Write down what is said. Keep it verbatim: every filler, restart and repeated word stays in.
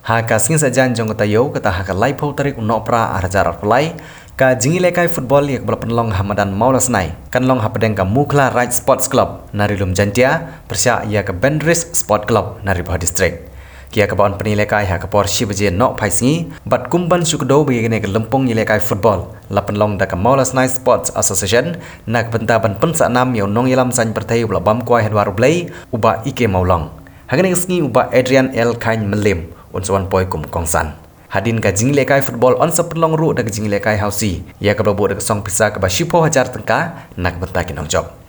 Ha ka sngi saitjaiñ jong ka taïew, kata ha ka laiphew tarik u Nohprah ar hajar arphew lai, ka jingïalehkai football ïa kaba la pynlong ha madan Mawlasnai kan long hapdeng ka Mukhla Raj Sports Club na Ri Lum Jaiñtia pyrshah ïa ka Bendris Sport Club na Ri Bhoi District. Ki ïa kaba yn pynïalehkai ha ka por shi baje nohphai sngi, bad kum ban shu kdew ba ïa kane ka lympung ïalehkai football la pynlong da ka Mawlasnai Sports Association na ka bynta ban pynsahnam ïa u nongïalam saiñ pyrthei uba la bam kwai ha dwar U Blei, u Bah E K Mawlong. Ha kane ka sngi u Bah Adrian L Khain Mylliem un sa wan poi kum u kongsan. Hadien ka jingïalehkai football yn sa pynlong ruh da ka jingïalehkai hausi ïa kaba la buh da ka song pisa kaba shiphew hajar tyngka na ka bynta ki nongjop.